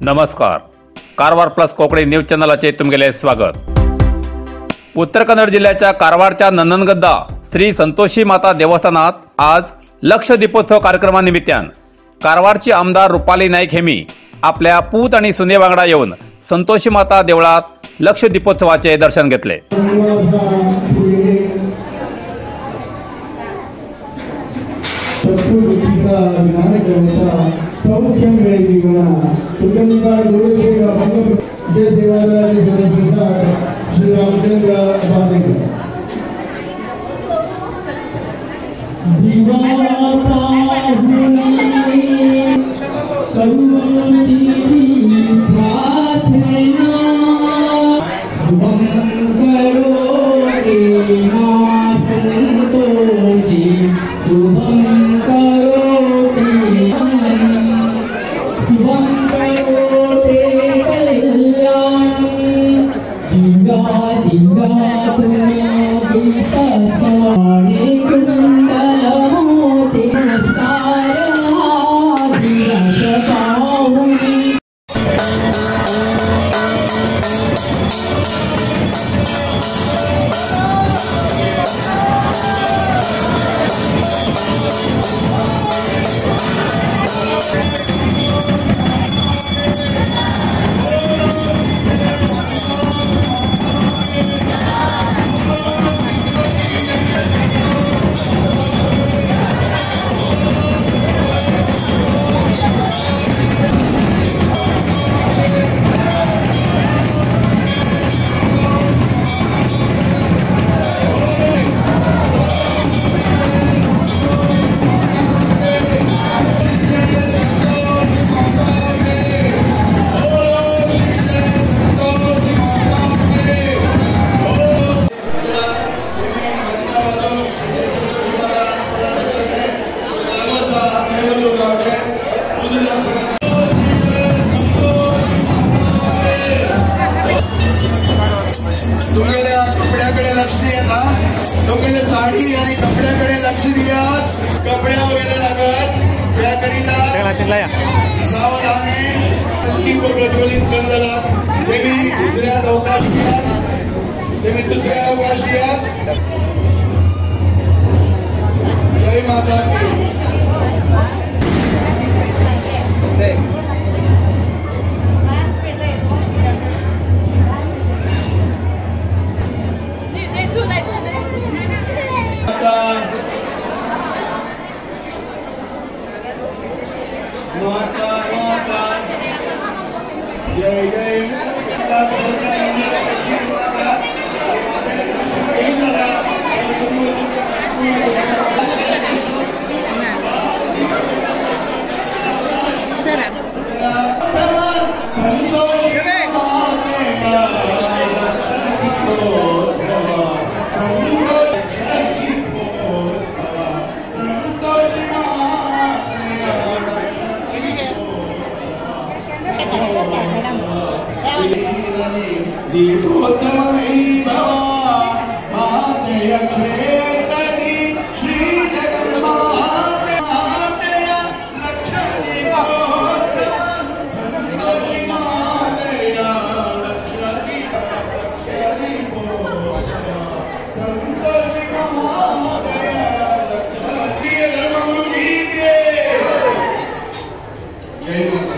नमस्कार, Karwar plus Konkani news चॅनलाचे तुमगेले स्वागत। उत्तर कन्नड जिल्ह्याच्या कारवारच्या नंदनगद्दा श्री संतोषी माता देवस्थानात आज लक्ष दीपोत्सव कार्यक्रमानिमित्तान कारवारची आमदार रुपाली नाईक हेमी आपल्या पूत आणि सुने वांगडा येऊन संतोषी माता देवळात लक्ष दीपोत्सवाचे दर्शन घेतले। तुमगेल्या कपड्याकडे लक्ष दिया, तुमगेले साडी आणि कपड्याकडे लक्ष दिया, कपड्या वगैरे लागत त्याकरिता सावधाने दीप प्रज्वलित करतला तेमी दुसऱ्या अवकाश दिया, तेमी दुसऱ्या अवकाश दिया। जय माता की। माता माता जय जय दीपोत्सव श्री जगन्माते लक्ष दीपोत्सव संतोषी मातेया लक्ष दीपोत्सव संतोषी मातेया लक्ष धर्मगुरु जी जय माता।